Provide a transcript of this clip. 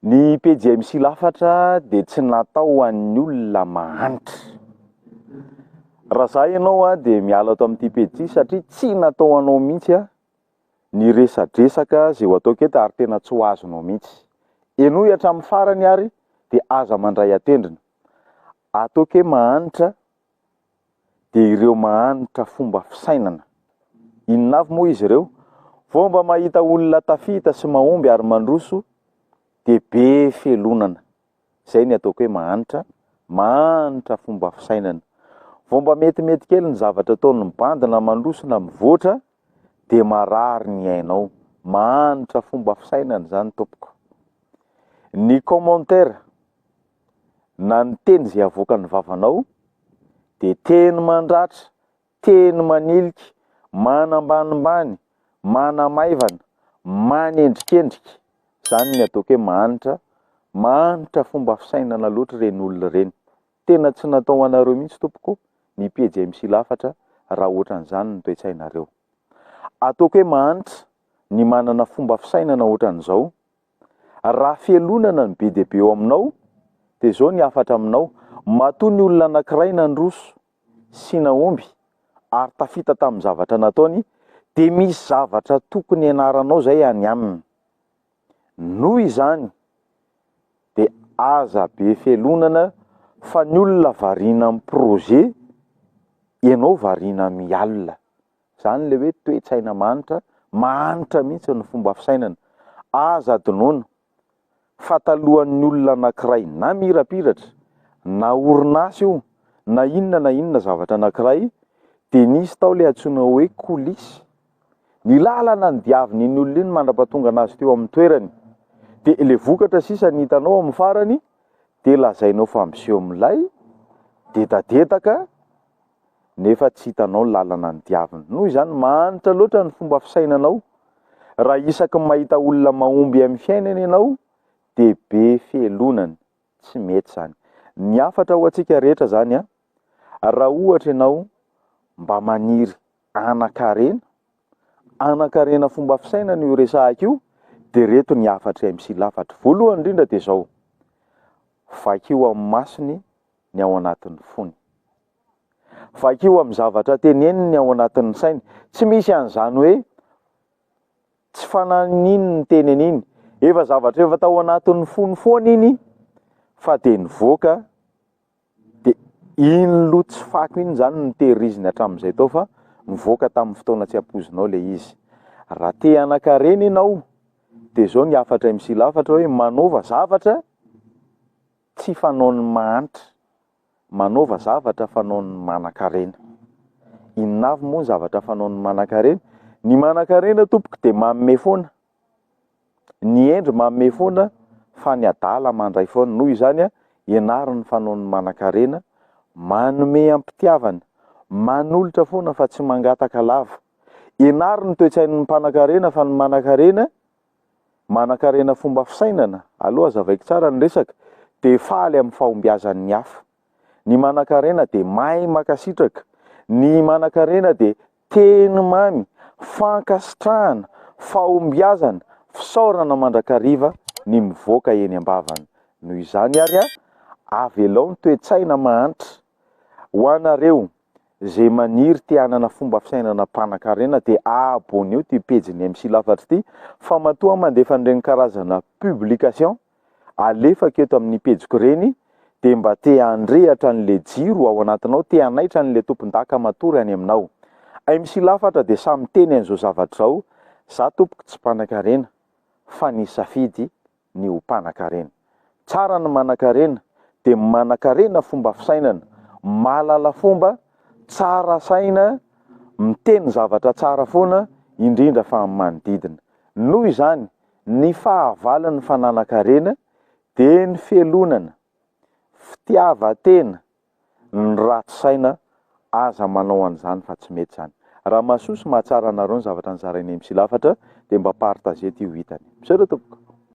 Ny pejy MC Lafatra dia tsy natao ho an'ny olona mahantra. Raha za ianao dia miala ato amin'ity pejy ity satria tsy natao ho anao mihitsy ny resadresaka izay ho ataoko eto ary tena tsy ho azonao mihitsy. Henoy hatramin'ny farany ary dia aza mandray an-tendrony. Ataoko hoe mahantra dia ireo mahantra fomba fisainana. Inona avy moa izy ireo? Vao mba mahita olona tafita sy mahomby ary mandroso dia be felonana. Izay ny ataoko hoe mahantra, mahantra fomba fisainana. Vao mba metimety kely ny zavatra ataon'ny bandy na mandroso na mivoatra dia marary ny ainao. Mahantra fomba fisainana izany tompoko. Ny commentaire na ny teny izay avoakan'ny vavanao dia teny mandratra, teny manilika, manambanimbany, manamaivana, manendrikendrika. Izany ny ataoko hoe mahantra, mahantra fomba fisainana loatra ireny olona ireny. Tena tsy natao ho anareo mihitsy tompoko ny pejy MC Lafatra raha ohatran'izany ny toe-tsainareo. Ataoko hoe mahantra ny manana fomba fisainana ohatran'izao Raha fialonana no be dia be eo aminao dia izao ny hafatra aminao, matoa ny olona anankiray nandroso sy nahomby ary tafita tamin'ny zavatra nataony dia misy zavatra tokony hianaranao izay any aminy. Noho izany dia aza be fialonana fa ny olona variana amin'ny projet, ianao variana mialona. Izany ilay hoe toe-tsaina mahantra, mahantra mihitsy ny fomba fisainana. Aza adinoina fa talohan'ny olona anankiray na mirapiratra, na orinasa io, na inona na inona zavatra anankiray, dia nisy tao ilay antsoina hoe coulisse. Ny lalana nodiavin'iny olona iny mandra-pahatonga anazy teo amin'ny toerany. Dia ilay vokatra sisa ny hitanao amin'ny farany, dia lazainao fa miseho milay, dedadedaka, nefa tsy hitanao ny lalana nodiaviny. Noho izany, mahantra loatra ny fomba fisainanao. Raha isaky ny mahita olona mahomby amin'ny fiainana ianao, dia be fialonana. Tsy mety izany. Ny hafatra ho antsika rehetra izany, raha ohatra ianao mba maniry hanan-karena, hanan-karena fomba fisainana io resahiko io, dia ireto ny hafatr'i MC Lafatra. Voalohany indrindra dia izao, vakio amin'ny masony ny ao anatin'ny fony. Vakio amin'ny zavatra teneniny ny ao anatin'ny sainy. Tsy misy an'izany hoe tsy fananiny ny teny an'iny. Efa zavatra efa tao anatin'ny fony foana iny fa dia nivoaka dia iny loha tsy fako iny izany no tehiriziny hatramin'izay tao fa nivoaka tamin'ny fotoana tsy ampoizinao ilay izy. Raha te hanan-karena ianao dia izao ny hafatra MC Lafatra hoe manaova zavatra Tsy fanaon'ny mahantra. Manaova zavatra fanaon'ny manankarena. Inona avy moa ny zavatra fanaon'ny manankarena? Ny manankarena tompoko dia manome foana. Ny hendry manome foana fa ny adala mandray foana. Noho izany, ianaro ny fanaon'ny manankarena, manome am-pitiavana, manolotra foana fa tsy mangataka lava. Ianaro ny toe-tsain'ny mpanankarena fa ny manankarena Manankarena fomba fisainana, aleo hazavaiko tsara ny resaka, dia faly amin'ny fahombiazan'ny hafa. Ny manankarena dia mahay mankasitraka. Ny manankarena dia teny mamy, fankasitrahana, fahombiazana, fisaorana mandrakariva ny mivoaka eny am-bavany. Noho izany ary, avelao ny toe-tsaina mahantra. Ho anareo Izay maniry te hanana fomba fisainana mpanankarena dia abonneo ity pejin'ny MC Lafatra ity fa matoa aho mandefa an'ireny karazana publication alefako eto amin'ny pejiko ireny dia mba te handrehatra an'ilay jiro ao anatinao, te hanaitra an'ilay tompon-daka matory any aminao. MC Lafatra dia samy miteny an'izao zavatra izao, za tompoko tsy mpanankarena fa nisafidy ny ho mpanakarena. Tsara ny manakarena dia manakarena fomba fisainana, mahalala fomba, tsara saina, miteny zavatra tsara foana, indrindra fa amin'ny manodidina. Noho izany, ny fahavalon'ny fananan-karena dia ny fialonana, fitiavan-tena, ny ratsy saina aza manao an'izany fa tsy mety izany. Raha mahasoa sy mahatsara anareo ny zavatra nozarain'i MC Lafatra dia mba partager ty ho hitany. Misaotra tompoko.